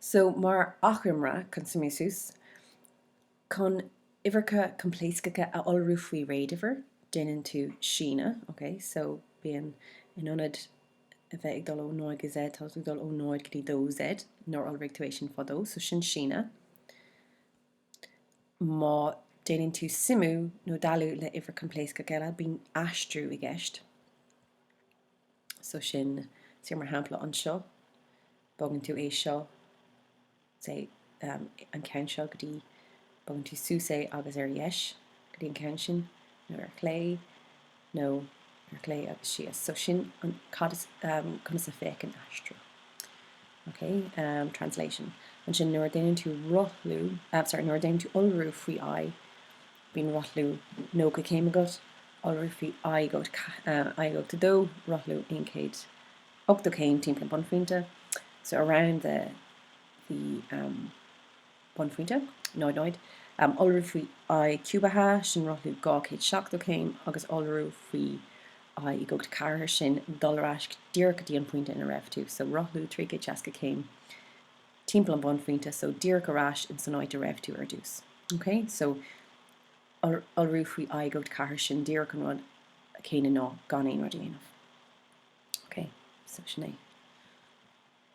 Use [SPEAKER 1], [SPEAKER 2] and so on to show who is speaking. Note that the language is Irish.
[SPEAKER 1] So, mar achoimre, chun suimiú suas, chun uimhreacha coimpléascacha a iolrú faoi réaduimhir, déanann tú síneadh, ok? So, bíonn, in ionad a bheith ag dul ó 0 go Z, tá tú ag dul ó 0 go dtí 2Z, nár iolraigh tú é sin fadó, so sin síneadh. Má déanann tú suimiú nó dealú le uimhir coimpléascach eile, bíonn aistriú i gceist. So sin, so mar shampla anseo, bogann tú é seo, say, um, an ceann seo go dtí, bogann tú suas é agus ar dheis go dtí an ceann sin, nó ar chlé, nó ar chlé agus síos. So sin an cad is, um, conas a féachann aistriú. Ok, um, translation. Ansin nuair a déanann tú rothlú, uh, sorry, nuair a déanann tú iolrú faoi i, bíonn rothlú 90 céim agat, iolrú faoi i i gcumhacht 2, rothlú 180 céim timpeall an bunphointe, so around the the um, bunphointe, 0, 0, um, iolrú faoi i ciúbaithe, sin rothlú 270 céim, agus iolrú faoi i i gcumhacht 4, sin dul ar ais díreach go dtí an pointe ina raibh tú, so rothlú 360 céim timpeall an bunphointe, so díreach ar ais in san áit a raibh tú ar dtús. Ok, so iolrú faoi i i gcumhacht 4, sin díreach an rud céanna ná gan aon rud a dhéanamh. Ok, so sin é.